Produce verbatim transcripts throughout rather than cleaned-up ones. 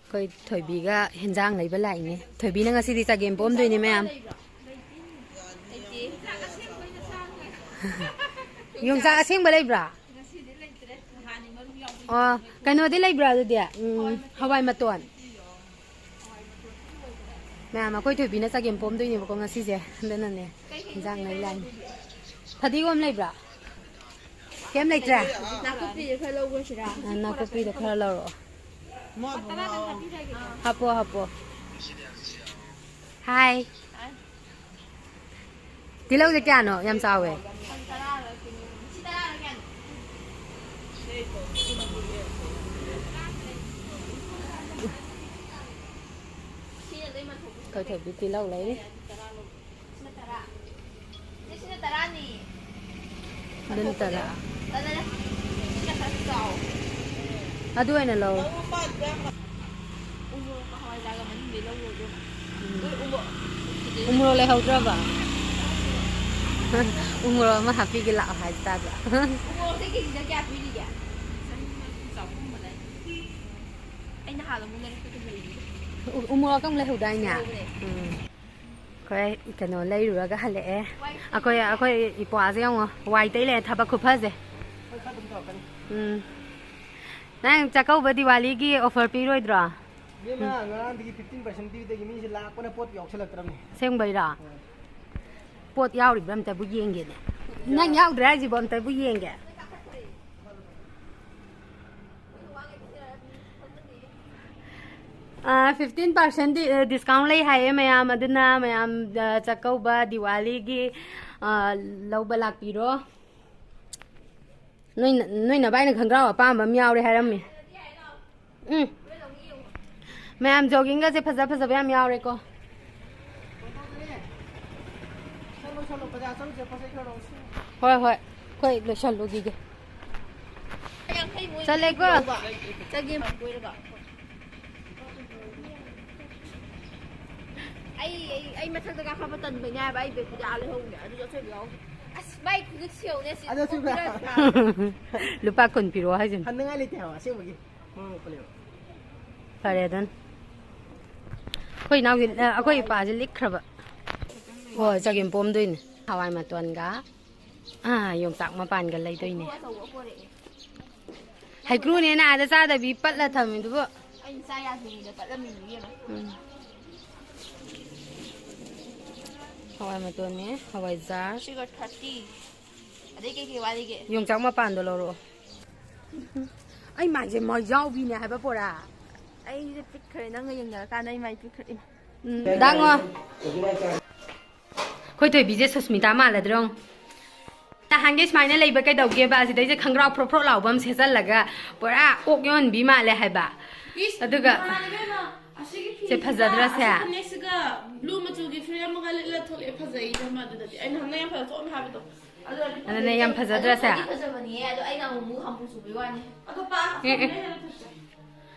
ꯑꯩꯈꯣꯏ ꯊꯣꯏꯕꯤꯒ ꯍꯦꯟꯖꯥꯡ ꯂꯩꯕ ꯂꯥꯛꯏꯅꯦ꯫ ꯊꯣꯏꯕꯤꯅ ꯉꯁꯤꯗꯤ ꯆꯒꯦꯝ ꯄꯣꯝꯗꯣꯏꯅꯦ ꯃꯌꯥꯝ꯫ ꯌꯣꯡꯆꯥꯛ ꯑꯁꯦꯡꯕ ꯂꯩꯕ꯭ꯔꯥ? ꯑꯣ, ꯀꯩꯅꯣꯗꯤ ꯂꯩꯕ꯭ꯔꯥ ꯑꯗꯨꯗꯤ? ꯎꯝ, ꯍꯋꯥꯏ ꯃꯇꯣꯟ꯫ ꯃꯌꯥꯝ, ꯑꯩꯈꯣꯏ ꯊꯣꯏꯕꯤꯅ ꯆꯒꯦꯝ ꯄꯣꯝꯗꯣꯏꯅꯦꯕꯀꯣ ꯉꯁꯤꯁꯦ꯫ ꯑꯗꯨꯅꯅꯦ ꯍꯦꯟꯖꯥꯡ ꯂꯩ ꯂꯥꯛꯏꯅꯦ꯫ ꯐꯗꯤꯒꯣꯝ ꯂꯩꯕ꯭ꯔꯥ? ꯀꯩꯝ ꯂꯩꯇ꯭ꯔꯦ? ꯅꯥꯀꯨꯞꯄꯤꯁꯦ ꯈꯔ ꯂꯧꯈ꯭ꯔꯁꯤꯔꯥ? ꯑ, ꯅꯥꯀꯨꯞꯄꯤꯗꯣ ꯈꯔ ꯂꯧꯔꯛꯑꯣ꯫ ꯍꯥꯞꯄꯣ, ꯍꯥꯞꯄꯣ꯫ ꯍꯥꯏ꯫ ꯇꯤꯜꯍꯧꯁꯦ ꯀꯌꯥꯅꯣ? ꯌꯥꯝ ꯆꯥꯎꯋꯦ꯫ ꯑꯩꯈꯣꯏ ꯊꯣꯏꯕꯤ ꯇꯤꯜꯍꯧ ꯂꯩꯔꯤ꯫ ꯁꯤꯅ ꯇꯔꯥꯅꯤ꯫ ꯑꯗꯨꯅ ꯇꯔꯥ꯫ ꯇꯜꯂꯦ꯫ ꯁꯤꯅ ꯈꯔ ꯆꯥꯎ꯫ ꯑꯗꯨ ꯑꯣꯏꯅ ꯂꯧ꯫ ꯎ ꯃꯣꯔꯣꯛꯀ ꯍꯋꯥꯏꯖꯥꯔꯒ ꯃꯅꯤꯡꯗꯩ ꯂꯧꯔꯣ, ꯏꯕꯦꯝꯃ꯫ ꯎꯝ꯫ ꯂꯣꯏ ꯎ ꯃꯣꯔꯣꯛ꯫ ꯎ ꯃꯣꯔꯣꯛ ꯂꯩꯍꯧꯗ꯭ꯔꯕ? ꯎ ꯃꯣꯔꯣꯛ ꯑꯃ ꯍꯥꯞꯄꯤꯒꯦ ꯂꯥꯛꯑꯣ ꯍꯥꯏ ꯇꯥꯕ꯫ ꯎ ꯃꯣꯔꯣꯛꯁꯦ ꯀꯦꯖꯤꯗ ꯀꯌꯥ ꯄꯤꯔꯤꯒꯦ? ꯆꯍꯨꯝ ꯃꯔꯤꯐꯨ ꯆꯥꯍꯨꯝ ꯑꯃ ꯂꯩ꯫ ꯑꯩ ꯅꯍꯥꯟ ꯑꯃꯨꯛ ꯂꯩꯔꯛꯄꯗ ꯂꯩꯔꯤꯗ꯫ ꯎ-, ꯎ ꯃꯣꯔꯣꯛ ꯑꯃ ꯂꯩꯍꯧꯗꯥꯏꯅꯦ? ꯂꯩꯍꯧꯕꯅꯦ꯫ ꯎꯝ꯫ ꯑꯩꯈꯣꯏ ꯀꯩꯅꯣ ꯂꯩꯔꯨꯔꯒ ꯍꯜꯂꯛꯑꯦ꯫ ꯑꯩꯈꯣꯏ, ꯑꯩꯈꯣꯏ ꯏꯄ꯭ꯋꯥꯁꯦ ꯌꯦꯡꯉꯣ, ꯋꯥꯏ ꯇꯩ ꯂꯩꯔꯦ, ꯊꯕꯛ ꯈꯨꯐꯁꯦ꯫ ꯎꯝ꯫ ꯅꯪ ꯆꯥꯛꯀꯧꯕ ꯗꯤꯋꯥꯂꯤꯒꯤ offer ꯄꯤꯔꯣꯏꯗ꯭ꯔꯣ? ꯏꯕꯦꯝꯃ, ꯉꯔꯥꯡꯗꯒꯤ fifteen percent ꯄꯤꯕꯗꯒꯤ ꯃꯤꯁꯦ ꯂꯥꯛꯄꯅ ꯄꯣꯠ ꯌꯥꯎꯁꯜꯂꯛꯇ꯭ꯔꯕꯅꯤ꯫ ꯑꯁꯦꯡꯕꯩꯔꯣ? ꯍꯣꯏ꯫ ꯄꯣꯠ ꯌꯥꯎꯔꯤꯕ꯭ꯔꯥ ꯑꯝꯇꯕꯨ ꯌꯦꯡꯒꯦꯅꯦ꯫ ꯅꯪ ꯌꯥꯎꯗ꯭ꯔꯦ ꯍꯥꯏꯁꯤꯕꯣ? ꯑꯝꯇꯕꯨ ꯌꯦꯡꯒꯦ꯫ ꯑꯥ, fifteen percent ꯗꯤ, ꯑ, discount ꯂꯩ ꯍꯥꯏꯌꯦ ꯃꯌꯥꯝ, ꯑꯗꯨꯅ ꯃꯌꯥꯝ, ꯑ, ꯆꯥꯛꯀꯧꯕ ꯗꯤꯋꯥꯂꯤꯒꯤ, ꯑ, ꯂꯧꯕ ꯂꯥꯛꯄꯤꯔꯣ꯫ ꯅꯣꯏ ꯅ-, ꯅꯣꯏ ꯅꯕꯥꯏꯅ ꯈꯪꯒ꯭ꯔꯥꯎ ꯑꯄꯥꯝꯕ ꯑꯃ ꯌꯥꯎꯔꯦ ꯍꯥꯏꯔꯝꯃꯤ꯫ ꯎꯝ꯫ ꯃꯌꯥꯝ jogging ꯒꯁꯦ ꯐꯖ ꯐꯖꯕ ꯌꯥꯝ ꯌꯥꯎꯔꯦꯀꯣ꯫ ꯍꯣꯏ, ꯍꯣꯏ꯫ ꯑꯩꯈꯣꯏ ꯂꯣꯏꯁꯜꯂꯨꯈꯤꯒꯦ꯫ ꯆꯠꯂꯦꯀꯣ꯫ ꯆꯒꯦꯝ ꯑꯩ, ꯑꯩ, ꯑꯩ ꯃꯊꯛꯇ ꯀꯥꯈꯠꯄ ꯇꯟꯕꯩꯅꯦ ꯍꯥꯏꯕ, ꯑꯩ ꯕꯦꯒꯇꯨꯗꯤ ꯑꯥ ꯂꯩꯍꯧꯕꯅꯦ꯫ ꯑꯗꯨꯁꯨ ꯑꯆꯣꯏꯕ ꯌꯥꯎꯗꯦ꯫ ꯑꯁ, ꯃꯥꯏ ꯈꯨꯗꯤꯛ ꯁꯦ ꯌꯦꯡꯉꯨꯅꯦ, ꯁꯤ ꯑꯗꯨ ꯑꯆꯣꯏꯕ ꯈꯣꯡꯕꯤꯔ ꯌꯥꯗ꯭ꯔꯥ? ꯂꯨꯄꯥ ꯀꯨꯟ ꯄꯤꯔꯛꯑꯣ ꯍꯥꯏꯁꯤꯅꯤ꯫ ꯍꯟꯅꯉꯥꯏ ꯂꯩꯇꯦ ꯍꯥꯏꯕ, ꯑꯁꯦꯡꯕꯒꯤ꯫ ꯃꯃꯜ ꯃꯣꯠꯄꯅꯦꯕ꯫ ꯐꯔꯦ ꯑꯗꯨꯅ꯫ ꯑꯩꯈꯣꯏ ꯏꯅꯥꯎꯁꯤ, ꯑ, ꯑꯩꯈꯣꯏ ꯏꯄꯥꯁꯤ ꯂꯤꯛꯈ꯭ꯔꯕ꯫ ꯍꯣꯏ, ꯆꯒꯦꯝ ꯄꯣꯝꯗꯣꯏꯅꯦ꯫ ꯍꯋꯥꯏ ꯃꯇꯣꯟꯒ, ꯑꯥ, ꯌꯣꯡꯆꯥꯛ ꯃꯄꯥꯟꯒ ꯂꯩꯗꯣꯏꯅꯦ꯫ ꯍꯩꯀ꯭ꯔꯨꯅꯦꯅ ꯑꯥꯗ ꯆꯥꯗꯕꯤ ꯄꯠꯂ ꯊꯝꯃꯤꯗꯨꯕꯨ꯫ ꯑꯩꯅ ꯆꯥ ꯌꯥꯗ꯭ꯔꯤꯉꯩꯗ ꯄꯠꯂꯝꯃꯤꯅꯤ ꯏꯕꯦꯝꯃ꯫ ꯎꯝ꯫ ꯍꯋꯥꯏ ꯃꯇꯣꯟꯅꯦ, ꯍꯋꯥꯏꯖꯥꯔ꯫ ꯁꯤꯒ thirty꯫ ꯑꯗꯩ ꯀꯩꯀꯩ ꯋꯥꯠꯂꯤꯒꯦ? ꯌꯣꯡꯆꯥꯛ ꯃꯄꯥꯟꯗꯣ ꯂꯧꯔꯛꯑꯣ꯫ ꯑꯩ ꯃꯥꯏꯁꯦ ꯃꯌꯥꯎꯕꯤꯅꯦ ꯍꯥꯏꯕ ꯄꯨꯔꯥ꯫ ꯑꯩꯁꯦ ꯄꯤꯛꯈ꯭ꯔꯦ, ꯅꯪꯒ ꯌꯦꯡꯅꯔꯀꯥꯟꯗ ꯑꯩ ꯃꯥꯏ ꯄꯤꯛꯈ꯭ꯔꯦ꯫ ꯏꯃꯥ꯫ ꯎꯝ, ꯗꯥꯡꯉꯣ꯫ ꯑꯩꯈꯣꯏ ꯊꯣꯏꯕꯤꯁꯦ ꯁꯨꯁꯃꯤꯇꯥ ꯃꯥꯜꯂꯗ꯭ꯔꯣ? ꯅꯍꯥꯟꯒꯩ ꯁꯨꯃꯥꯏꯅ ꯂꯩꯕ ꯀꯩꯗꯧꯒꯦꯕ? ꯑꯁꯤꯗꯩꯁꯦ ꯈꯪꯒ꯭ꯔꯥꯎ ꯐ꯭ꯔꯣꯛ ꯐ꯭ꯔꯣꯛ ꯂꯥꯎꯕ ꯑꯃ ꯁꯦꯠꯆꯜꯂꯒ ꯄꯨꯔꯥ ꯑꯣꯛ ꯌꯣꯟꯕꯤ ꯃꯥꯜꯂꯦ ꯍꯥꯏꯕ꯫ ꯏꯁ, ꯑꯗꯨꯒ ꯅꯍꯥꯟ ꯏꯕꯦꯝꯃ, ꯑꯁꯤꯒꯤ ꯁꯦ ꯐꯤꯁꯤꯒ, ꯐꯖꯗ꯭ꯔꯥ ꯁꯦ? ꯑꯁꯤ ꯐꯅꯦꯛꯁꯤꯒ blue ꯃꯆꯨꯒꯤ ꯐꯤꯔꯦꯝ ꯑꯃꯒ ꯂꯤꯠꯂ ꯊꯣꯛꯂꯛꯑꯦ, ꯐꯖꯩ ꯏꯕꯦꯝꯃ꯫ ꯑꯗꯨꯗꯗꯤ ꯑꯩꯅ ꯍꯪꯅ ꯌꯥꯝ ꯐꯖ ꯊꯣꯛꯑꯝꯃꯦ ꯍꯥꯏꯕꯗꯣ꯫ ꯑꯗꯨꯅꯗꯤ ꯑꯗꯨꯅꯦ ꯌꯥꯝ ꯐꯖꯩ꯫ ꯐꯖꯗ꯭ꯔꯥ ꯁꯦ? ꯑꯗꯨ ꯐꯗꯤ ꯐꯖꯕꯅꯤꯍꯦ, ꯑꯗꯣ ꯑꯩꯅ ꯑꯃꯨꯛ ꯑꯃꯨꯛ ꯍꯝꯄꯨ ꯆꯨꯕꯩ ꯋꯥꯅꯤ꯫ ꯑꯗꯣ ꯄꯥꯛ ꯑꯦ, ꯑꯦ꯫ ꯍꯝꯄꯨꯅ ꯍꯦꯟꯅ ꯐꯖꯩ꯫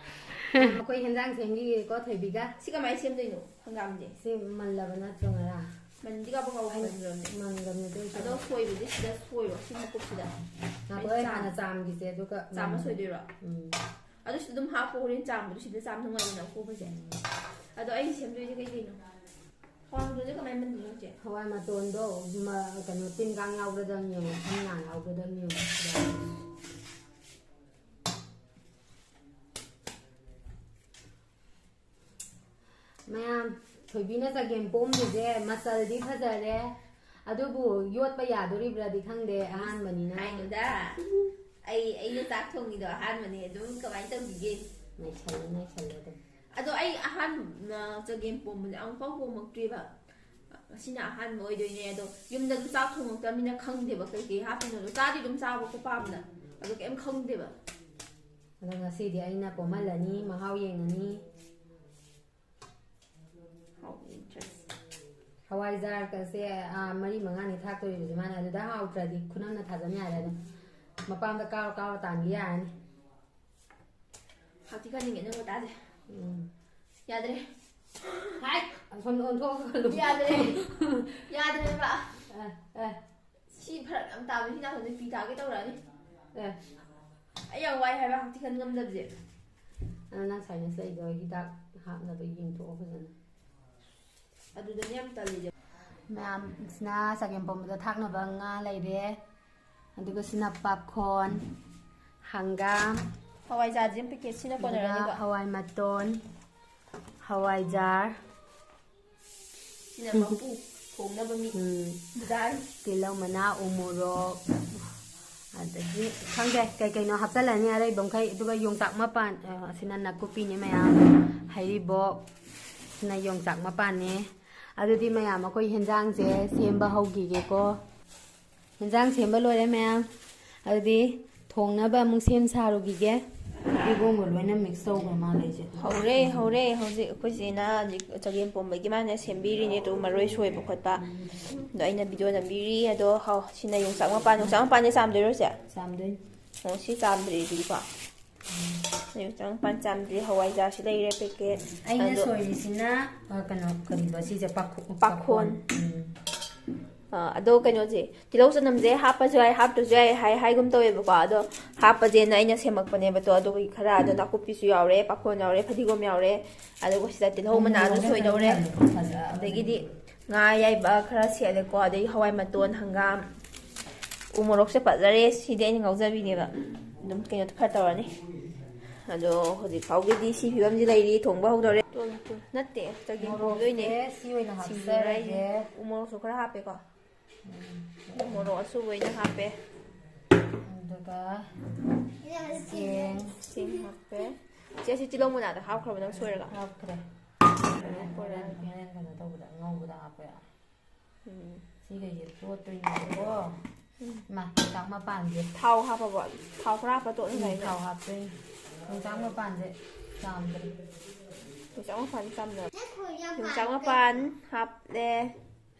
ꯑꯩꯈꯣꯏ ꯍꯦꯟꯖꯥꯡ ꯁꯦꯝꯈꯤꯒꯦꯀꯣ, ꯊꯣꯏꯕꯤꯒ꯫ ꯁꯤ ꯀꯃꯥꯏꯅ ꯁꯦꯝꯗꯣꯏꯅꯣ, ꯍꯪꯒꯥꯝꯁꯦ? ꯁꯤ ꯃꯜꯂꯕ ꯅꯠꯇ꯭ꯔꯣ ꯉꯔꯥꯡ? ꯃꯟꯗꯤ ꯀꯥꯕꯛ ꯀꯥꯕꯛ ꯑꯩ ꯃꯟꯈ꯭ꯔꯕꯅꯦ꯫ ꯃꯟꯈ꯭ꯔꯕꯅꯦ ꯑꯗꯨ ꯑꯣꯏꯁꯨ꯫ ꯑꯗꯣ ꯁꯣꯏꯕꯗꯤ ꯁꯤꯗ ꯁꯣꯏꯔꯣ, ꯁꯤ ꯃꯀꯨꯞꯁꯤꯗ꯫ ꯉꯥꯏꯈꯣ, ꯑꯩ ꯑꯩ ꯆꯥꯝ-, ꯍꯥꯟꯅ ꯆꯥꯝꯈꯤꯁꯦ, ꯑꯗꯨꯒ ꯆꯥꯝꯃ ꯃꯟ-, ꯁꯣꯏꯗꯣꯏꯔꯣ? ꯎꯝ꯫ ꯑꯗꯨ ꯁꯤꯗ ꯑꯗꯨꯝ ꯍꯥꯞꯄꯣ, ꯍꯣꯔꯦꯟ ꯆꯥꯝꯕꯗꯣ ꯁꯤꯗ ꯆꯥꯝ ꯅꯨꯡꯉꯥꯏꯗꯅ ꯑꯄꯣꯕꯁꯦ꯫ ꯎꯝ꯫ ꯑꯗꯣ ꯑꯩꯅ ꯁꯦꯝꯗꯣꯏꯁꯦ ꯀꯩ ꯀꯩꯅꯣ? ꯍꯋꯥꯏ ꯃꯇꯣꯟꯁꯦ ꯀꯃꯥꯏꯅ ꯃꯟꯗꯣꯏꯅꯣ, ꯆꯦ? ꯍꯋꯥꯏ ꯃꯇꯣꯟꯗꯣ ꯃ-, ꯀꯩꯅꯣ, ꯇꯤꯟ ꯀꯥꯡ ꯌꯥꯎꯕ꯭ꯔꯥ ꯑꯗꯨꯝ ꯌꯦꯡꯉꯣ, ꯇꯤꯟ ꯀꯥꯡ ꯌꯥꯎꯕ꯭ꯔꯥ ꯑꯗꯨꯝ ꯌꯦꯡꯉꯣ꯫ ꯃꯌꯥꯝ, ꯊꯣꯏꯕꯤꯅ ꯆꯒꯦꯝ ꯄꯣꯝꯃꯤꯁꯦ ꯃꯆꯜꯗꯤ ꯐꯖꯔꯦ, ꯑꯗꯨꯕꯨ ꯌꯣꯠꯄ ꯌꯥꯗꯣꯔꯤꯕ꯭ꯔꯥꯗꯤ ꯈꯪꯗꯦ, ꯑꯍꯥꯟꯕꯅꯤꯅ꯫ ꯍꯥꯏꯅꯨꯗ꯫ ꯑꯩ, ꯑꯩꯅ ꯆꯥꯛ ꯊꯣꯡꯉꯤꯗꯣ ꯑꯍꯥꯟꯕꯅꯦ, ꯑꯗꯨꯝ ꯀꯃꯥꯏꯅ ꯇꯧꯈꯤꯒꯦ? ꯅꯩꯁꯜꯂꯦ, ꯅꯩꯁꯜꯂꯦ ꯑꯗꯨꯝ꯫ ꯑꯗꯣ ꯑꯩ ꯑꯍꯥꯟꯕ ꯆꯒꯦꯝ ꯄꯣꯝꯕꯁꯦ ꯑꯃꯨꯛꯐꯥꯎ ꯄꯣꯝꯃꯛꯇ꯭ꯔꯤꯕ꯫ ꯉꯁꯤꯅ ꯑꯍꯥꯟꯕ ꯑꯣꯏꯗꯣꯏꯅꯦ꯫ ꯑꯗꯣ ꯌꯨꯝꯗ ꯑꯗꯨꯝ ꯆꯥꯛ ꯊꯣꯡꯉꯛꯇꯕꯅꯤꯅ ꯈꯪꯗꯦꯕ ꯀꯩꯀꯩ ꯍꯥꯞꯄꯤꯅꯣꯗꯣ꯫ ꯆꯥꯗꯤ ꯑꯗꯨꯝ ꯆꯥꯕꯀꯣ ꯄꯥꯝꯅ, ꯑꯗꯣ ꯀꯩꯝ ꯈꯪꯗꯦꯕ꯫ ꯑꯗꯣ ꯉꯁꯤꯗꯤ ꯑꯩꯅ ꯄꯣꯝꯍꯜꯂꯅꯤ, ꯃꯍꯥꯎ ꯌꯦꯡꯉꯅꯤ꯫ ꯍꯥꯎꯕꯅꯤ, ꯆꯦ꯫ ꯍꯋꯥꯏꯖꯥꯔꯒꯁꯦ, ꯑꯥ, ꯃꯔꯤ ꯃꯉꯥꯅꯤ ꯊꯥꯛꯇꯣꯔꯤꯕꯁꯦ ꯃꯥꯅ꯫ ꯑꯗꯨꯗ ꯍꯥꯎꯇ꯭ꯔꯗꯤ ꯈꯨꯅꯝꯅ ꯊꯥꯖꯟ ꯌꯥꯔꯦ ꯑꯗꯨꯝ꯫ ꯃꯄꯥꯝꯗ ꯀꯥꯎꯔ ꯀꯥꯎꯔ ꯇꯥꯟꯒꯤ ꯌꯥꯔꯅꯤ꯫ ꯍꯥꯎꯇꯤ ꯈꯟꯅꯤꯡꯉꯦ ꯅꯪ ꯋꯥꯇꯥꯁꯦ꯫ ꯎꯝ꯫ ꯌꯥꯗ꯭ꯔꯦ꯫ ꯍꯥꯏ! ꯑꯁꯣꯝꯗ ꯑꯣꯟꯊꯣꯛꯑꯒ ꯂꯨ-, ꯌꯥꯗ꯭ꯔꯦ꯫ ꯌꯥꯗ꯭ꯔꯦꯕ꯫ ꯑꯦ, ꯑꯦ꯫ ꯁꯤ ꯐꯔꯛ ꯌꯥꯝ ꯇꯥꯕꯅꯤ, ꯁꯤ ꯅꯥꯀꯟꯗ ꯄꯤ ꯇꯥꯒꯦ ꯇꯧꯔꯛꯑꯅꯤ꯫ ꯑꯦ꯫ ꯑꯩ ꯌꯥꯝ ꯋꯥꯏ ꯍꯥꯏꯕ ꯍꯥꯎꯇꯤ ꯈꯟ ꯉꯝꯗꯕꯁꯦ꯫ ꯑꯗꯣ ꯅꯪ ꯁꯥꯏꯅꯁ ꯂꯩꯗꯣ ꯍꯤꯗꯥꯛ ꯍꯥꯞꯅꯕ ꯌꯦꯡꯊꯣꯛꯑꯣ ꯐꯖꯅ꯫ ꯑꯗꯨꯗꯅꯦ ꯌꯥꯝ ꯇꯜꯂꯤꯁꯦ꯫ ꯃꯌꯥꯝꯁꯤꯅ ꯆꯒꯦꯝ ꯄꯣꯝꯕꯗ ꯊꯥꯛꯅꯕ ꯉꯥ ꯂꯩꯔꯦ, ꯑꯗꯨꯒ ꯁꯤꯅ ꯄꯥꯈꯣꯟ, ꯍꯪꯒꯥꯝ, ꯍꯋꯥꯏꯖꯥꯔꯁꯦ ꯄꯦꯀꯦꯠ ꯁꯤꯅ ꯑꯗꯨꯒ ꯀꯣꯟꯅꯔꯅꯤꯀꯣ꯫ ꯍꯋꯥꯏ ꯃꯇꯣꯟ, ꯍꯋꯥꯏꯖꯥꯔ, ꯁꯤꯅ ꯃꯀꯨ ꯊꯣꯡꯅꯕ ꯃꯤ꯫ ꯎꯝ꯫ ꯗꯥꯜ꯫ ꯇꯤꯜꯍꯧ ꯃꯅꯥ, ꯎ ꯃꯣꯔꯣꯛ, ꯑꯗꯒꯤ ꯈꯪꯗꯦ ꯀꯩ ꯀꯩꯅꯣ ꯍꯥꯞꯆꯜꯂꯅꯤ ꯑꯔꯩꯕ ꯃꯈꯩ꯫ ꯑꯗꯨꯒ ꯌꯣꯡꯆꯥꯛ ꯃꯄꯥꯟ, ꯑ, ꯑꯁꯤꯅ ꯅꯥꯀꯨꯞꯄꯤꯅꯦ ꯃꯌꯥꯝ, ꯍꯩꯔꯤꯕꯣꯞ, ꯁꯤꯅ ꯌꯣꯡꯆꯥꯛ ꯃꯄꯥꯟꯅꯦ꯫ ꯑꯗꯨꯗꯤ ꯃꯌꯥꯝ ꯑꯩꯈꯣꯏ ꯍꯦꯟꯖꯥꯡꯁꯦ ꯁꯦꯝꯕ ꯍꯧꯈꯤꯒꯦꯀꯣ꯫ ꯍꯦꯟꯖꯥꯡ ꯁꯦꯝꯕ ꯂꯣꯏꯔꯦ ꯃꯌꯥꯝ꯫ ꯑꯗꯨꯗꯤ ꯊꯣꯡꯅꯕ ꯑꯃꯨꯛ ꯁꯦꯝ ꯁꯥꯔꯨꯈꯤꯒꯦ꯫ ꯐꯗꯤꯒꯣꯝꯒ ꯂꯣꯏꯅ ꯃꯤꯛꯁ ꯇꯧꯈ꯭ꯔ ꯃꯥꯜꯂꯦ ꯑꯩꯁꯦ꯫ ꯍꯧꯔꯦ, ꯍꯧꯔꯦ꯫ ꯍꯧꯖꯤꯛ ꯑꯩꯈꯣꯏ ꯆꯦꯅ ꯍꯧꯖꯤꯛ ꯆꯒꯦꯝ ꯄꯣꯝꯕꯒꯤ ꯃꯥꯅ ꯁꯦꯝꯕꯤꯔꯤꯅꯦ꯫ ꯑꯗꯨ ꯃꯔꯣꯏ ꯁꯣꯏꯕ ꯈꯣꯠꯄ꯫ ꯑꯗꯣ ꯑꯩꯅ ꯚꯤꯗꯤꯑꯣ ꯅꯝꯕꯤꯔꯤ꯫ ꯑꯗꯣ ꯍꯥꯎ-, ꯁꯤꯅ ꯌꯣꯡꯆꯥꯛ ꯃꯄꯥꯟ, ꯌꯣꯡꯆꯥꯛ ꯃꯄꯥꯟꯁꯦ ꯆꯥꯝꯗꯣꯏꯔꯣ ꯆꯦ? ꯆꯥꯝꯗꯣꯏꯅꯤ꯫ ꯑꯣ, ꯁꯤ ꯆꯥꯝꯗ꯭ꯔꯤ ꯑꯗꯨꯗꯤꯀꯣ꯫ ꯌꯣꯡꯆꯥꯛ ꯃꯄꯥꯟ ꯆꯥꯝꯗ꯭ꯔꯤ, ꯍꯋꯥꯏꯖꯥꯔꯁꯤ ꯂꯩꯔꯦ ꯄꯦꯀꯦꯠ꯫ ꯑꯩꯅ ꯑꯗꯣ ꯁꯣꯏꯔꯤꯁꯤꯅ, ꯑ, ꯀꯩꯅꯣ, ꯀꯔꯤꯕ ꯁꯤꯁꯦ? ꯄꯥꯈꯣ-, ꯄꯥꯈꯣꯟ꯫ ꯄꯥꯈꯣꯟ꯫ ꯎꯝ꯫ ꯑ, ꯑꯗꯣ ꯀꯩꯅꯣꯁꯦ, ꯇꯤꯜꯍꯧ ꯆꯅꯝꯁꯦ ꯍꯥꯞꯄꯁꯨ ꯌꯥꯏ, ꯍꯥꯞꯇ꯭ꯔꯁꯨ ꯌꯥꯏ ꯍꯥꯏ, ꯍꯥꯏꯒꯨꯝ ꯇꯧꯋꯦꯕꯀꯣ꯫ ꯑꯗꯣ ꯍꯥꯞꯄꯁꯦꯅ ꯑꯩꯅ ꯁꯦꯝꯃꯛꯄꯅꯦꯕ꯫ ꯑꯗꯣ ꯑꯗꯨꯒꯤ ꯈꯔ, ꯑꯗꯣ ꯅꯥꯀꯨꯞꯄꯤꯁꯨ ꯌꯥꯎꯔꯦ, ꯄꯥꯈꯣꯟ ꯌꯥꯎꯔꯦ, ꯐꯗꯤꯒꯣꯝ ꯌꯥꯎꯔꯦ, ꯑꯗꯨꯒ ꯁꯤꯗ ꯇꯤꯜꯍꯧ ꯃꯅꯥꯁꯨ ꯎꯝ, ꯁꯣꯏꯗꯧꯔꯦ꯫ ꯐꯖꯕꯅꯦ꯫ ꯑꯗꯒꯤꯗꯤ ꯉꯥ ꯑꯌꯥꯏꯕ ꯈꯔ ꯁꯦꯠꯂꯦꯀꯣ, ꯑꯗꯩ ꯍꯋꯥꯏ ꯃꯇꯣꯟ, ꯍꯪꯒꯥꯝ, ꯎ ꯃꯣꯔꯣꯛꯁꯦ ꯐꯖꯔꯦ꯫ ꯁꯤꯗꯤ ꯑꯩꯅ ꯉꯧꯖꯕꯤꯅꯦꯕ꯫ ꯑꯗꯨꯝ ꯀꯩꯅꯣ ꯈꯔ ꯇꯧꯔꯅꯤ꯫ ꯑꯗꯣ ꯍꯧꯖꯤꯛ ꯐꯥꯎꯒꯤꯗꯤ ꯁꯤ ꯐꯤꯕꯝꯁꯤ ꯂꯩꯔꯤ꯫ ꯊꯣꯡꯕ ꯍꯧꯗꯧꯔꯦ꯫ ꯅꯠꯇꯦ, ꯆꯒꯦꯝ ꯄꯣꯝꯗꯣꯏꯅꯦ꯫ ꯃꯣꯔꯣꯛꯁꯦ ꯁꯤ ꯑꯣꯏꯅ ꯁꯤꯡꯖꯨ ꯍꯥꯏꯁꯦ꯫ ꯍꯥꯞꯆꯔꯒꯦ꯫ ꯎ ꯃꯣꯔꯣꯛꯁꯨ ꯈꯔ ꯍꯥꯞꯄꯦꯀꯣ꯫ ꯎꯝ꯫ ꯎ ꯃꯣꯔꯣꯛ ꯑꯁꯨꯕ ꯑꯣꯏꯅ ꯍꯥꯞꯄꯦ꯫ ꯑꯗꯨꯒ ꯆꯦꯡ꯫ ꯆꯦꯡ ꯍꯥꯞꯄꯦ꯫ ꯆꯦ, ꯁꯤ ꯇꯤꯜꯍꯧ ꯃꯅꯥꯗ ꯍꯥꯞꯈ꯭ꯔꯕ ꯅꯪ ꯁꯣꯏꯔꯒ? ꯍꯥꯞꯈ꯭ꯔꯦ꯫ ꯍꯣꯔꯦꯟ꯫ ꯍꯣꯔꯦꯟ ꯀꯩꯅꯣ ꯇꯧꯕꯗ, ꯉꯧꯕꯗ ꯍꯥꯞꯄ ꯌꯥꯏ꯫ ꯎꯝ꯫ ꯁꯤꯒꯩꯁꯦ ꯇꯣꯠꯇꯣꯏꯅꯦꯕꯀꯣ꯫ ꯎꯝ꯫ ꯏꯃꯥ, ꯌꯣꯡꯆꯥꯛ ꯃꯄꯥꯟꯁꯦ꯫ ꯊꯥꯎ ꯍꯥꯞꯄꯕꯣ? ꯊꯥꯎ ꯈꯔ ꯍꯥꯞꯄ ꯇꯣꯠꯂꯨ ꯎꯝ, ꯍꯥꯏꯅꯦ꯫ ꯊꯥꯎ ꯍꯥꯞꯇꯣꯏꯅꯦ꯫ ꯌꯣꯡꯆꯥꯛ ꯃꯄꯥꯟꯁꯦ ꯆꯥꯝꯗ꯭ꯔꯤ꯫ ꯌꯣꯡꯆꯥꯛ ꯃꯄꯥꯟ ꯆꯥꯝꯗ꯭ꯔꯕ? ꯌꯣꯡꯆꯥꯛ ꯃꯄꯥꯟ ꯍꯥꯞꯂꯦ꯫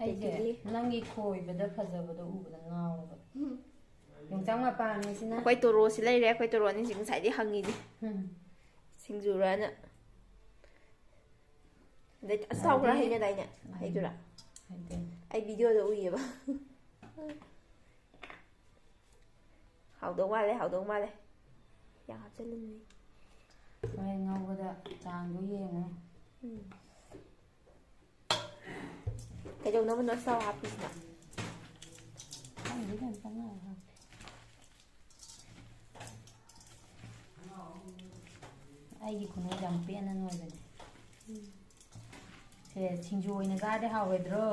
ꯑꯩꯁꯦ ꯑꯗꯒꯤꯗꯤ ꯅꯪꯒꯤ ꯈꯣꯏꯕꯗ ꯐꯖꯕꯗꯣ ꯎꯕꯗ ꯉꯥꯎꯔꯕ꯫ ꯌꯣꯡꯆꯥꯛ ꯃꯄꯥꯟ ꯑꯁꯤꯅ ꯑꯩꯈꯣꯏ ꯇꯣꯔꯣꯁꯤ ꯂꯩꯔꯦ꯫ ꯑꯩꯈꯣꯏ ꯇꯣꯔꯣ ꯑꯅꯤꯁꯤ ꯉꯁꯥꯏꯗꯩ ꯍꯪꯉꯤꯅꯤ꯫ ꯎꯝ꯫ ꯁꯤꯡꯖꯨꯔꯅ꯫ ꯑꯗꯩ ꯑꯆꯥꯊꯥꯎ ꯈꯔ ꯑꯗꯩꯗꯤ ꯍꯩꯅꯗꯥꯏꯅꯦ? ꯎꯝ꯫ ꯍꯩꯗꯨꯔꯥ? ꯍꯩꯗꯦ꯫ ꯑꯩ ꯚꯤꯗꯤꯑꯣꯗ ꯎꯏꯌꯦꯕ꯫ ꯍꯥꯎꯗꯧ ꯃꯥꯜꯂꯦ, ꯍꯥꯎꯗꯧ ꯃꯥꯜꯂꯦ꯫ ꯌꯥꯝ ꯍꯥꯞꯆꯜꯂꯨꯅꯨꯍꯦ꯫ ꯍꯣꯔꯦꯟ ꯉꯧꯕꯗ ꯆꯥꯡꯗꯣ ꯌꯦꯡꯉꯣ꯫ ꯎꯝ꯫ ꯀꯩꯗꯧꯅꯕꯅꯣ ꯁꯥꯎ ꯍꯥꯞꯄꯤꯁꯤꯅ? ꯈꯪꯗꯦ, ꯀꯩꯝ ꯆꯪꯉꯛꯑꯣꯏ ꯍꯥꯞꯄꯤ꯫ ꯑꯩꯒꯤ ꯈꯨꯅꯣꯏ ꯌꯥꯝ ꯄꯦꯟꯅ ꯅꯣꯏꯕꯅꯦ꯫ ꯁꯦ ꯁꯤꯡꯖꯨ ꯑꯣꯏꯅ ꯆꯥꯔꯗꯤ ꯍꯥꯎꯔꯣꯏꯗ꯭ꯔꯣ?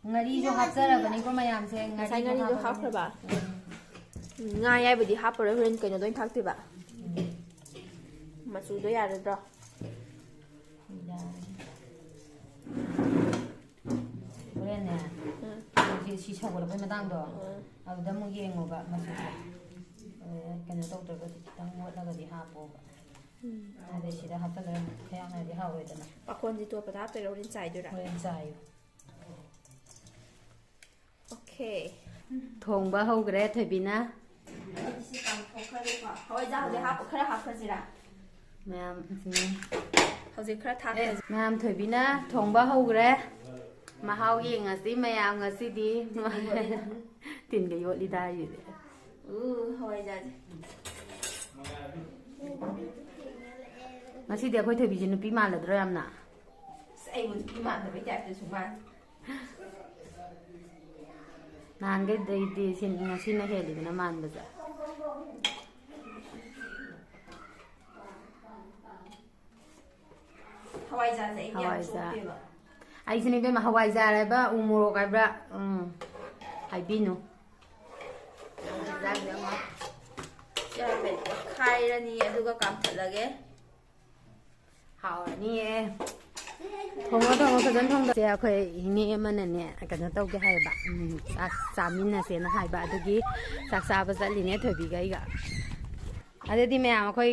ꯉꯥꯔꯤꯁꯨ ꯍꯥꯞꯆꯔꯕꯅꯤꯀꯣ ꯃꯌꯥꯝꯁꯦ꯫ ꯉꯁꯥꯏ ꯉꯥꯔꯤꯁꯨ ꯉꯥꯔꯤꯗꯣ ꯍꯥꯞꯄꯕꯅꯤ꯫ ꯍꯥꯞꯈ꯭ꯔꯕ? ꯎꯝ, ꯉꯥ ꯑꯌꯥꯏꯕꯗꯤ ꯍꯥꯞꯄꯔꯣꯏ, ꯍꯣꯔꯦꯟ ꯀꯩꯅꯣꯗ ꯑꯣꯏꯅ ꯊꯥꯛꯇꯣꯏꯕ꯫ ꯎꯝ꯫ ꯃꯆꯨꯗꯣ ꯌꯥꯔꯗ꯭ꯔꯣ? ꯌꯥꯔꯦ꯫ ꯍꯣꯔꯦꯟꯅꯦ, ꯎꯝ꯫ ꯍꯧꯖꯤꯛ ꯁꯤ ꯁꯧꯒꯠꯂꯛꯄꯩ ꯃꯇꯥꯡꯗꯣ, ꯎꯝ꯫ ꯑꯗꯨꯗ ꯑꯃꯨꯛ ꯌꯦꯡꯉꯣꯕ ꯃꯆꯨꯗꯣ꯫ ꯑꯗꯨꯗ ꯀꯩꯅꯣ ꯇꯧꯗ꯭ꯔꯒꯗꯤ ꯈꯤꯇꯪ ꯃꯣꯠꯂꯒꯗꯤ ꯍꯥꯞꯄꯣꯕ꯫ ꯎꯝ꯫ ꯑꯗꯩ ꯁꯤꯗ ꯍꯥꯞꯆꯜꯂꯒ ꯑꯃꯨꯛ ꯈꯌꯥꯛꯅꯔꯗꯤ ꯍꯥꯎꯔꯣꯏꯗꯅ꯫ ꯄꯥꯈꯣꯟꯁꯦ ꯇꯣꯠꯄꯗ ꯍꯥꯞꯇꯣꯏꯔꯣ, ꯍꯣꯔꯦꯟ ꯆꯥꯏꯗꯣꯏꯔꯥ? ꯍꯣꯔꯦꯟ ꯆꯥꯏꯌꯨ꯫ ꯑꯣꯀꯦ꯫ ꯊꯣꯡꯕ ꯍꯧꯈ꯭ꯔꯦ ꯊꯣꯏꯕꯤꯅ꯫ ꯑꯩꯁꯦ ꯀꯥꯝꯊꯣꯛꯈ꯭ꯔꯒꯦꯀꯣ꯫ ꯍꯋꯥꯏꯖꯥꯔ ꯍꯧꯖꯤꯛ ꯍꯥꯞꯄ, ꯈꯔ ꯍꯥꯞꯈ꯭ꯔꯁꯤꯔꯥ? ꯃꯌꯥꯝ, ꯎꯝ꯫ ꯍꯧꯖꯤꯛ ꯈꯔ ꯑꯦ, ꯊꯥꯛꯈ꯭ꯔꯁꯤ꯫ ꯃꯌꯥꯝ ꯊꯣꯏꯕꯤꯅ ꯊꯣꯡꯕ ꯍꯧꯈ꯭ꯔꯦ꯫ ꯃꯍꯥꯎ ꯌꯦꯡꯉꯁꯤ ꯃꯌꯥꯝ ꯉꯁꯤꯗꯤ꯫ ꯇꯤꯟꯒ ꯌꯣꯠꯂꯤꯗ ꯍꯥꯏꯁꯤꯗꯤ꯫ ꯎ, ꯍꯋꯥꯏꯖꯥꯔꯁꯦ꯫ ꯉꯁꯤꯗꯤ ꯑꯩꯈꯣꯏ ꯊꯣꯏꯕꯤꯁꯦ ꯅꯨꯄꯤ ꯃꯥꯜꯂꯗ꯭ꯔꯣ ꯌꯥꯝꯅ? ꯑꯁ, ꯑꯩꯕꯨ ꯅꯨꯄꯤ ꯃꯥꯟꯗꯕꯩ ꯇꯥꯏꯞꯇꯁꯨ ꯃꯥꯜꯂꯤ꯫ ꯅꯍꯥꯟꯈꯩꯗꯩꯗꯤ ꯁꯤ-, ꯉꯁꯤꯅ ꯍꯦꯜꯂꯤꯗꯅ ꯃꯥꯟꯕꯁꯦ꯫ ꯍꯋꯥꯏꯖꯥꯔꯁꯦ ꯑꯩꯗꯤ ꯌꯥꯝ ꯍꯋꯥꯏꯖꯥꯔ꯫ ꯆꯣꯞꯄꯦꯕ꯫ ꯑꯩꯁꯨꯅꯦ ꯏꯕꯦꯝꯃ, ꯍꯋꯥꯏꯖꯥꯔ ꯍꯥꯏꯕ, ꯎ ꯃꯣꯔꯣꯛ ꯍꯥꯏꯕ꯭ꯔꯥ? ꯎꯝ, ꯍꯥꯏꯕꯤꯅꯨ꯫ ꯁꯤ ꯍꯥꯏꯐꯦꯠ ꯈꯥꯏꯔꯅꯤ, ꯑꯗꯨꯒ ꯀꯥꯝꯊꯠꯂꯒꯦ꯫ ꯍꯥꯎꯔꯅꯤꯌꯦ꯫ ꯊꯣꯡꯉꯣ, ꯊꯣꯡꯉꯣ, ꯐꯖꯅ ꯊꯣꯡꯗꯣꯛꯁꯦ꯫ ꯑꯩꯈꯣꯏ ꯏꯅꯦ ꯑꯃꯅꯅꯦ, ꯀꯩꯅꯣ ꯇꯧꯒꯦ ꯍꯥꯏꯌꯦꯕ, ꯎꯝ, ꯆꯥꯛ ꯆꯥꯃꯤꯟꯅꯁꯦꯅ ꯍꯥꯏꯕ, ꯑꯗꯨꯒꯤ ꯆꯥꯛ ꯆꯥꯕ ꯆꯠꯂꯤꯅꯦ ꯊꯣꯏꯕꯤꯒ ꯑꯩꯒ꯫ ꯑꯗꯨꯗꯤ ꯃꯌꯥꯝ ꯑꯩꯈꯣꯏ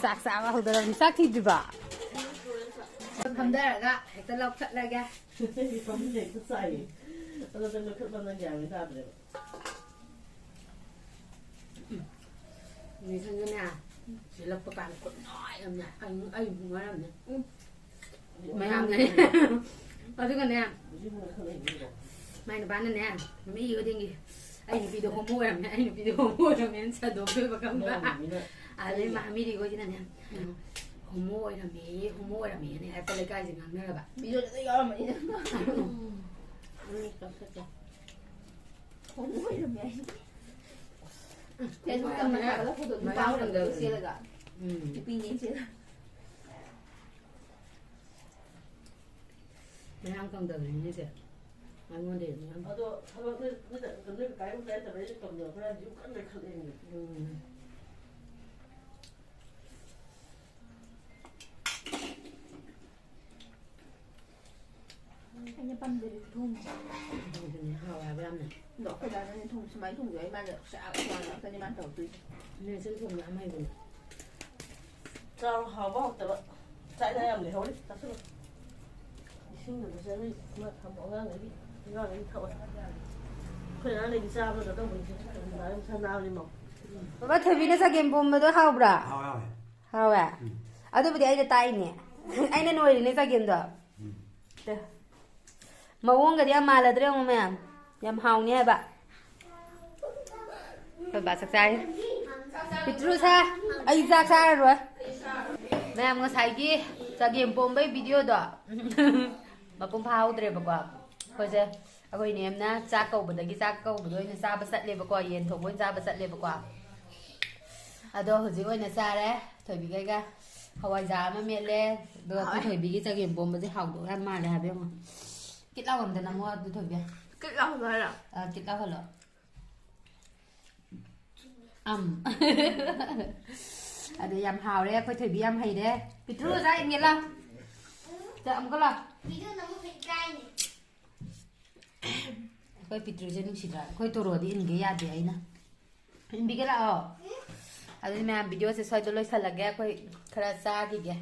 ꯆꯥꯛ ꯆꯥꯕ ꯍꯧꯗꯣꯔꯕꯅꯤ꯫ ꯆꯥꯛ ꯊꯤꯗ꯭ꯔꯤꯕꯣ? ꯐꯝꯊꯔꯒ ꯍꯦꯛꯇ ꯂꯧꯈꯠꯂꯒꯦ꯫ ꯐꯃꯨꯡꯗ ꯍꯦꯛꯇ ꯆꯥꯏꯌꯦ꯫ ꯑꯗꯣ ꯅꯪ ꯂꯧꯈꯠꯄ ꯅꯪ ꯒ꯭ꯌꯥꯟ ꯃꯦꯟ ꯇꯥꯗ꯭ꯔꯦꯕ꯫ ꯅꯤꯁꯟꯗꯨꯅꯦ, ꯁꯤꯜꯂꯛꯄ ꯀꯥꯟꯗ ꯈꯨꯠ ꯅꯥꯏ ꯑꯃꯅꯦ꯫ ꯑꯩ, ꯑꯩ ꯃꯔꯝꯅꯦ꯫ ꯎꯝ꯫ ꯃꯌꯥꯝꯅ꯫ ꯑꯗꯨꯒꯅꯦ, ꯃꯥꯏ ꯅꯨꯄꯥꯅꯅꯦ, ꯅꯨꯃꯤꯠ ꯈꯨꯗꯤꯡꯒꯤ ꯑꯩ ꯅꯨꯄꯤꯗꯣ ꯍꯣꯃꯣ ꯑꯣꯏꯔꯝꯃꯦ, ꯑꯩ ꯅꯨꯄꯤꯗꯣ ꯍꯣꯃꯣ ꯑꯣꯏꯔꯝꯃꯦꯅ ꯁꯟꯗꯣꯛꯇꯣꯏꯕ, ꯈꯪꯕ꯭ꯔꯥ? ꯅꯪꯒꯤꯅ ꯑꯗꯩ ꯃꯥ ꯃꯤꯔꯤꯈꯣꯏꯁꯤꯅꯅꯦ, "ꯍꯣꯃꯣ ꯑꯣꯏꯔꯝꯃꯦꯌꯦ, ꯍꯣꯃꯣ ꯑꯣꯏꯔꯝꯃꯦꯅꯦ" ꯍꯥꯏꯔꯛꯄ, ꯂꯩꯀꯥꯏꯁꯦ ꯉꯥꯡꯅꯔꯕ꯫ ꯃꯤꯁꯨ ꯑꯗꯨꯗ ꯌꯥꯎꯔꯝꯃꯅꯤꯅ꯫ ꯎꯝ, ꯀꯛꯊꯠꯀꯦ꯫ ꯍꯣꯃꯣ ꯑꯣꯏꯔꯝꯃꯦ ꯍꯥꯏꯁꯦ꯫ ꯎꯝ, ꯐꯦꯁꯕꯨꯛꯇ ꯑꯃ ꯊꯥꯒꯠꯂꯛꯄꯗꯣ, ꯅꯨꯄꯥ ꯃꯌꯥꯝ ꯑꯣꯏꯔꯝꯃꯦ ꯀꯪꯗꯕꯅꯦ꯫ ꯆꯦꯜꯂꯒ꯫ ꯎꯝ꯫ ꯅꯨꯄꯤꯅꯦ ꯆꯦꯜꯂꯒ꯫ ꯃꯌꯥꯝ ꯀꯪꯗꯕꯅꯤꯅꯦ ꯆꯦ꯫ ꯑꯩꯉꯣꯟꯗꯩ ꯃꯌꯥꯝ꯫ ꯑꯗꯣ ꯊꯕꯛ ꯅꯣꯏ, ꯅꯣꯏ, ꯅꯣꯏ ꯀꯀꯥꯒꯤ ꯃꯆꯥ ꯅꯠꯇꯕ ꯑꯩꯁꯨ ꯀꯝꯗꯧ ꯈꯔ ꯌꯨꯝ ꯀꯟꯅ ꯂꯩꯈꯠꯂꯛꯑꯦꯅꯦ꯫ ꯎꯝ꯫ ꯑꯩꯅ ꯄꯥꯝꯖꯔꯤꯕ ꯊꯣꯡꯁꯦ꯫ ꯑꯗꯨꯅꯦ ꯍꯥꯎꯋꯦ ꯍꯥꯏꯕ ꯌꯥꯝꯅ꯫ ꯑꯗꯣ ꯑꯩꯈꯣꯏ ꯗꯥꯅꯅꯦ ꯊꯣꯡ ꯁꯨꯃꯥꯏꯅ ꯊꯣꯡꯕꯤꯌꯣ ꯍꯥꯏ ꯃꯥꯅ ꯁꯥꯛ ꯁꯥꯛ ꯉꯥꯛꯇꯅꯦ ꯃꯥꯅ ꯇꯧꯔꯛꯇꯣꯏꯁꯦ꯫ ꯅꯦ ꯆꯦ ꯊꯣꯡꯕ ꯌꯥꯝ ꯍꯩꯕꯅꯦ꯫ ꯆꯥꯔꯣ, ꯍꯥꯎꯕ ꯍꯥꯎꯇꯕ ꯆꯥꯛ ꯏꯟꯖꯥꯡ ꯌꯥꯝ ꯂꯩꯍꯧꯔꯤ, ꯆꯥꯁꯤꯜꯂꯣ꯫ ꯏꯁꯤꯡꯗꯨꯗ ꯆꯥꯅꯩ ꯑꯃ ꯊꯝꯃꯣ, ꯑꯉꯥꯡꯈꯩꯒꯤ, ꯑꯉꯥꯡꯈꯩꯒꯤ ꯊꯛꯑꯣ꯫ ꯑꯩꯈꯣꯏ ꯑꯉꯥꯡꯈꯩꯗꯤ ꯆꯥꯕꯗ ꯀꯩꯅꯣ ꯇꯧꯕꯅꯤ, ꯃꯁꯥ ꯅꯥꯕꯅꯤ ꯃꯧ꯫ ꯕꯕꯥ, ꯊꯣꯏꯕꯤꯅ ꯆꯒꯦꯝ ꯄꯣꯝꯕꯗꯣ ꯍꯥꯎꯕ꯭ꯔꯥ? ꯍꯥꯎꯋꯦ, ꯍꯥꯎꯋꯦ꯫ ꯍꯥꯎꯋꯦ? ꯎꯝ꯫ ꯑꯗꯨꯕꯨꯗꯤ ꯑꯩꯅ ꯇꯥꯛꯏꯅꯦ꯫ ꯑꯩꯅ ꯅꯣꯏꯔꯤꯅꯦ ꯆꯒꯦꯝꯗꯣ꯫ ꯎꯝ꯫ ꯇꯦ꯫ ꯃꯑꯣꯡꯒꯗꯤ ꯌꯥꯝ ꯃꯥꯜꯂꯗ꯭ꯔꯥ ꯌꯦꯡꯉꯨ ꯃꯌꯥꯝ꯫ ꯌꯥꯝ ꯍꯥꯎꯅꯤ ꯍꯥꯏꯕ꯫ ꯑꯩꯈꯣꯏ ꯕꯥ ꯆꯥꯛ ꯆꯥꯔꯤ꯫ ꯄꯤꯇ꯭ꯔꯨ ꯁꯥ, ꯑꯩ ꯆꯥꯛ ꯆꯥꯔꯔꯣꯏ꯫ ꯃꯌꯥꯝ ꯉꯁꯥꯏꯒꯤ ꯆꯒꯦꯝ ꯄꯣꯝꯕꯩ ꯚꯤꯗꯤꯑꯣꯗꯣ ꯃꯄꯨꯡ ꯐꯥꯍꯧꯗ꯭ꯔꯦꯕꯀꯣ꯫ ꯑꯩꯈꯣꯏꯁꯦ, ꯑꯩꯈꯣꯏ ꯏꯅꯦꯝꯅ ꯆꯥꯛ ꯀꯧꯕꯗꯒꯤ, ꯆꯥꯛ ꯀꯧꯕꯗ ꯑꯣꯏꯅ ꯆꯥꯕ ꯆꯠꯂꯦꯕꯀꯣ, ꯌꯦꯟ ꯊꯣꯡꯕ ꯑꯣꯏꯅ ꯆꯥꯕ ꯆꯠꯂꯦꯕꯀꯣ꯫ ꯑꯗꯣ ꯍꯧꯖꯤꯛ ꯑꯣꯏꯅ ꯆꯥꯔꯦ, ꯊꯣꯏꯕꯤꯈꯩꯒ ꯍꯋꯥꯏꯖꯥꯔ ꯑꯃ ꯃꯦꯠꯂꯦ꯫ ꯑꯗꯣ ꯑꯩꯈꯣꯏ ꯍꯥꯎꯋꯦ꯫ ꯊꯣꯏꯕꯤꯒꯤ ꯆꯒꯦꯝ ꯄꯣꯝꯕꯁꯦ ꯍꯥꯎꯗꯧ ꯌꯥꯝ ꯃꯥꯜꯂꯦ ꯍꯥꯏꯕ ꯌꯦꯡꯉꯣ꯫ ꯀꯤꯠ ꯂꯥꯎ ꯑꯝꯇ ꯅꯝꯃꯣ ꯑꯗꯨ ꯊꯣꯏꯕꯤ꯫ ꯀꯤꯠ ꯂꯥꯎꯍꯜꯂꯣ ꯍꯥꯏꯔꯣ? ꯑ, ꯀꯤꯠ ꯂꯥꯎꯍꯜꯂꯣ꯫ ꯑꯝ꯫ ꯑꯗꯣ ꯌꯥꯝ ꯍꯥꯎꯔꯦ, ꯑꯩꯈꯣꯏ ꯊꯣꯏꯕꯤ ꯌꯥꯝ ꯍꯩꯔꯦ꯫ ꯄꯤꯇ꯭ꯔꯨ, ꯆꯥ ꯏꯟꯒꯦ ꯂꯥꯎ꯫ ꯆꯥ, ꯑꯃꯨꯛꯀ ꯂꯥꯎ꯫ ꯚꯤꯗꯤꯑꯣ ꯅꯝꯕ ꯏꯀꯥꯏꯅꯦ꯫ ꯑꯩꯈꯣꯏ ꯄꯤꯇ꯭ꯔꯨꯁꯦ ꯅꯨꯡꯁꯤꯗ꯭ꯔꯥ? ꯑꯩꯈꯣꯏ ꯇꯣꯔꯣꯗꯤ ꯏꯟꯒꯦ ꯌꯥꯗꯦ ꯑꯩꯅ꯫ ꯏꯟꯕꯤꯒꯦ ꯂꯥꯛꯑꯣ꯫ ꯑꯗꯨꯗꯤ ꯃꯌꯥꯝ, ꯚꯤꯗꯤꯑꯣꯁꯦ ꯁ꯭ꯋꯥꯏꯗ ꯂꯣꯏꯁꯜꯂꯒꯦ꯫ ꯑꯩꯈꯣꯏ ꯈꯔ ꯆꯥꯈꯤꯒꯦ꯫